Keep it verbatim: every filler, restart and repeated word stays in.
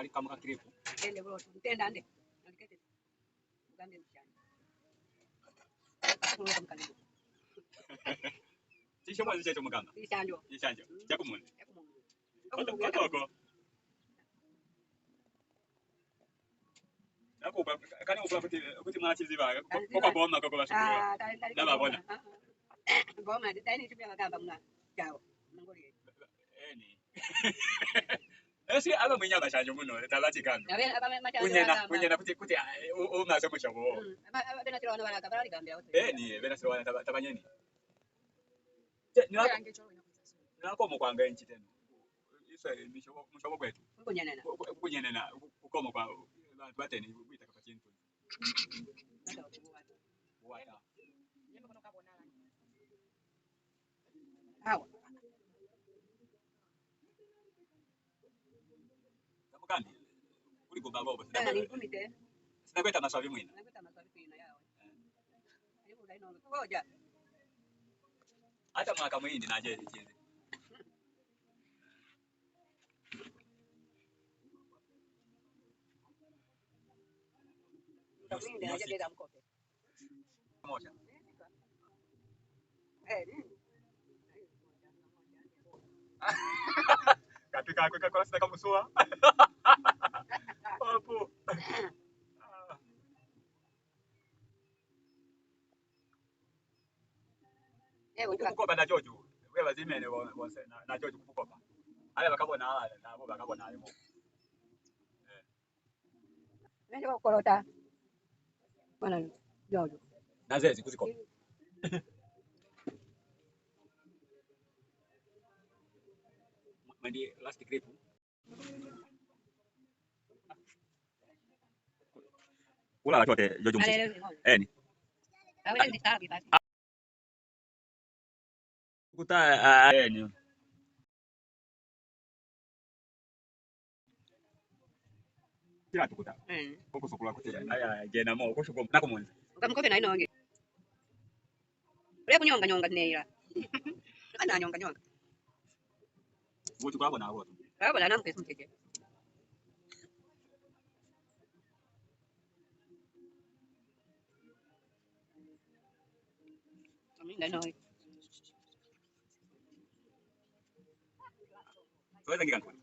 Kamuka clip. Ende bro, ntenda nde. Nalikete. Ugambe mshani. Kulo kwa mkalibu. Chisho mwazi checho mugamba. Chishanjo. Chishanjo. Mm. Chakumuni. Chakumuni. Kotoko. Nakupa, kani upula kuti, kuti mwachiziba, ko, ko kwa boma, ko, ko bashukuru. Ah, kali, kali. Na babona. Ah, ah. Boma, ndi taini chipya bagamba mwa. Chao. Mangoli. Eni. Esi aba mwinya bashanjo muno, taba chikando. Abe, aba ma-, ma-, kunyena, bagamba. Kunyena kuti, kuti, eh, u, u mase mushobo. Mm. Aba, aba bena silo wana balaka, bala ligambira kuti. Eni, bena silo wana taba, taba nyeni. Che, ni wa, ni wa komo kwanga enchi tenu. Iswe, mishobo, mushobo kwetu. Kunyenena. Ku, ku, kunyenena, ku, kukomo kwa, bantu bateni, kuita kapa chintu. Buwata. Awa. Kamukandi, kuli kuba bobo, sina, eh, kwe-, sina kweta maswabi mwina. Sina kweta maswabi kwina yawe. Eh. Ni kuba ino, kuboja. Hata mwaka mwindi na je, je. Mwindi na je, bega mkope. Moja. Kati kakwe kakola sina kamusula. Opu. Kukukopa na Jojo. Weba zimene bonse na, na Jojo kukukopa. Ale bakabona ala, nabo bakabona ale mo. Eh. Nende kwa kukolota. Mwana Jojo. Nazezi kuziko. Mwendi last clip. Kulala chote, Jojo Musisi. Eni. Kuta, ah, eni. Kila tukuta. Eh. Kukusukula kuti aya, jena mo, kushuko, nakumunza. Ukamukope na inonge. Ule kunyonga nyonga neila. Ana nyonga nyonga. Kuti kwa bona abo. Kwa bona na mkesi mtete. Aminda no. Tuweza ngika nkuni.